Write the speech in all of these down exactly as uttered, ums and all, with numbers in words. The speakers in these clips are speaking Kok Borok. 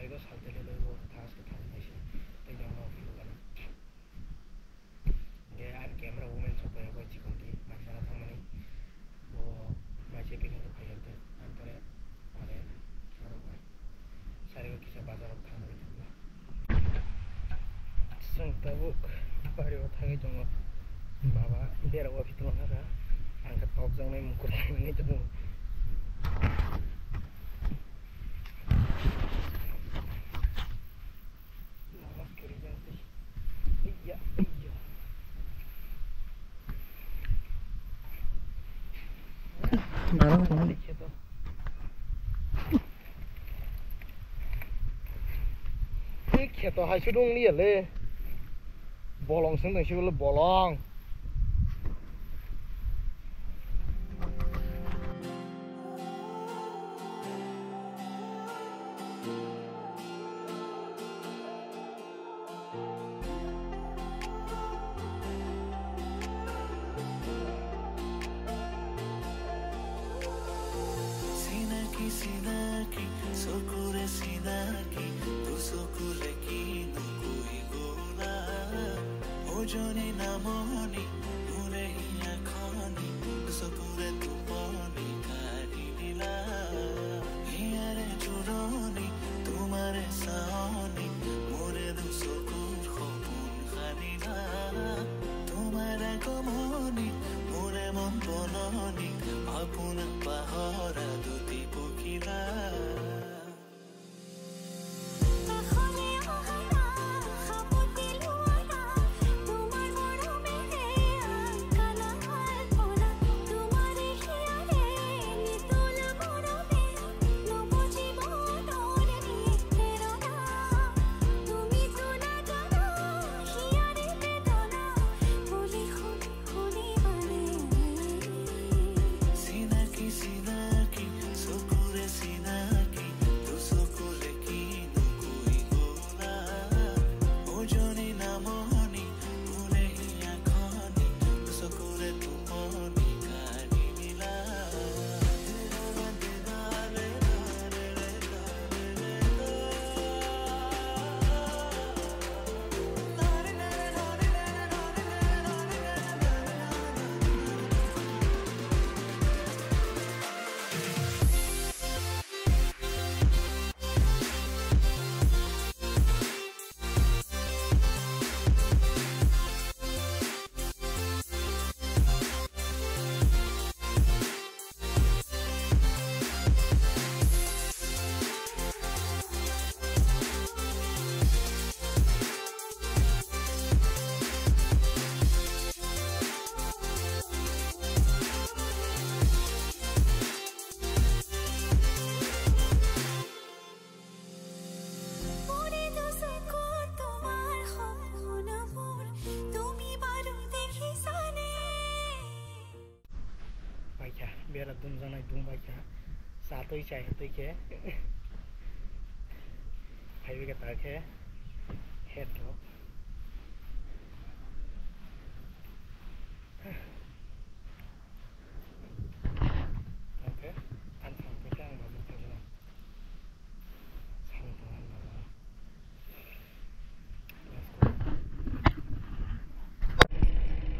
Ego saltele loibo thas ke thang naise. Tei jang no feel kana. Ge ani camera woman sok ya koi chikon ti maisana thangmani. Bo maise picking to phai yakte. Ang tore are saro bai. Sari o kisa bazar o thang bai thangla. Chwng tabuk bari o thangwi tongo. Baba bera o phitwng naka. Ang khe tok jaknai mukur thangwi tongo. Kheto hai se dong liya le. Bolong seng tong se bolong. Sinaki, sinaki, sokure sinaki, tu sokure ki nukui gola. Ojoni namoni, ure hiya khoni, tu sokure tu poni kari dila. Hiya re juroni, tumare saoni, mure tu sokur khopun kharila. Tumare komoni, mure mon bononi, apuna pahora duti pokila. Paikha, bera dumjaknai dum paikha. Chatwi chai twi khe. Phaiwi khe ta khe head rok. Okay, ang thang khe ang bazar thang.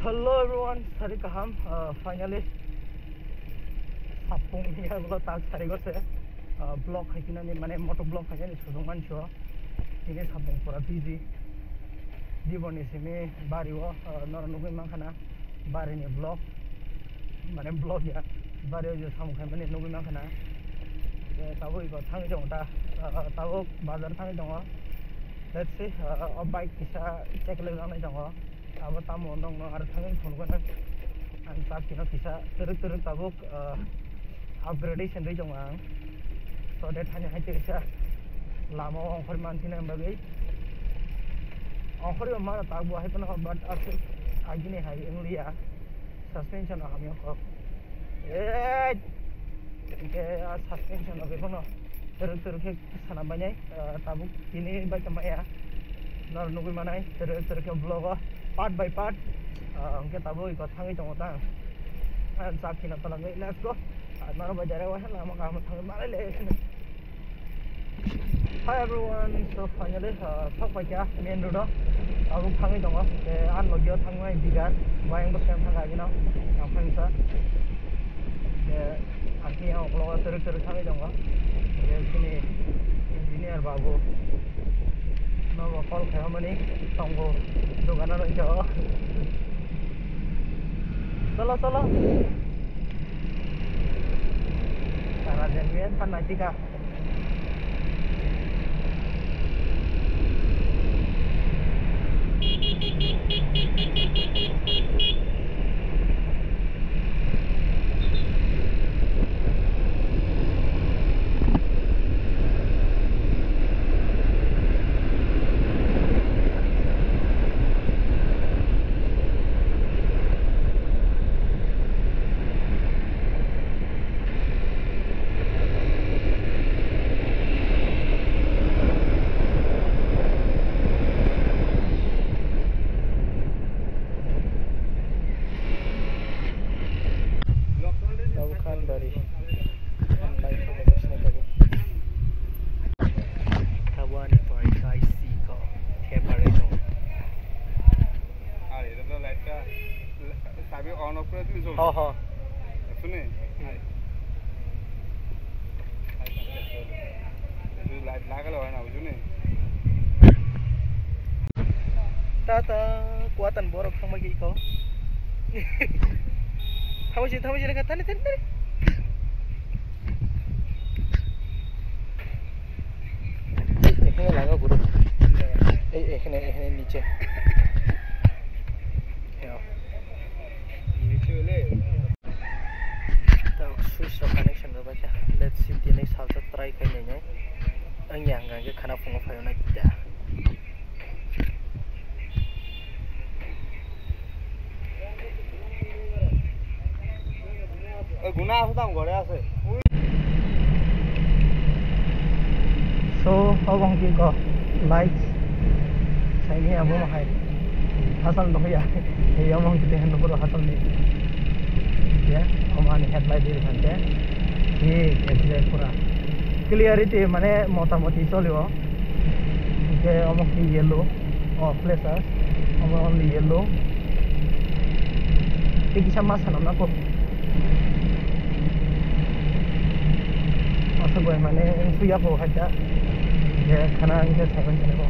Hello everyone, sari kaham, uh, finally sapung ni yago tak sari gose, uh, vlog hai kinani mane moto vlog hai kinani sujung mancho. Ini sapung pura busy. Diboni simi bari o, uh, noro nugui mankha na. Bari ni vlog, mane vlog ya, bari o je samung khaimani nugui mankha na. Tabuk iko thangwi tongo ta, ah, tabuk bazar thangwi tongo. Let's see, ah, o bike kisa check le janai tongo. Abo tamo nongno aro thangwi phunukgo nang. Ang chak kino kisa twrwk twrwk tabuk, ah, upgradation rwi tongo ang. So, de thani hai kaisa lama o ongkhor manthina bagwi. Ongkhor yo mano tak bo hai phano, but aswk agini hai wngliya. Suspension o hamya kok. Ei! Hingke a suspension o phano twrwk twrwk khe sana bainai, ah, tabuk tini bai tongmaya. Nor nugui manai, twrwk twrwk khe vlog o part by part. Ah, hingke tabuk iko thangwi tongo ta. Ah, chak khina talangwi, let's go. Ah, noro bai direct o lama kaham thangwi malai le. Hi everyone, so finally, uh, sok paikha main road o. Tabuk thangwi tongo. Te ang logio thangwi bigar, bayang bwskango thangkha agino. Ang phangsa. Te ang khe ang ulo twrwk twrwk thangwi tongo. Te chini engineer babu. Nobo call khaimani tongo. Dogano rwngkha o. Cholo, cholo. Tara jengwi phan naitika. Tabuk khan bari. Ang lai khe bo sini tabuk. Tabuk ani pai kai si ko. Khe parai tong. Are, ito to light ka, sabi on off kore dile cholbe. Ho, ho. Shuni? Hmm. Light lagale hoy na, bujhoni? Tata, kuatan borok thangma ki ko. Thangma si, thangma si, thani, thani, thani. এখানে লাগা গুরু। এই এখানে, এখানে নিচে। হ্যাঁ। নিচে হলে তো switch rok connection rok bacha. Let's see tini salsa try khai nai nai. Ang yang gang ke khana phungo phayo nai da. Oy, guna aswk tamo ghore aswk. So, obo hwnkhe kok lights saini abo hai hasal nukya. Ei omo hwnkhe tei nukuro hasalni. Ya, omo ani headlight ri hwnkhe thik ekhe pura clarity mane motamoti cholio. Hwnkhe omo khe yellow. Oh, flasher. Omo only yellow. Tei kisa ma sanam na kok. Aswk bai mane wngsuya bo hai ta. Je khana wngkhe saiman saiman bo.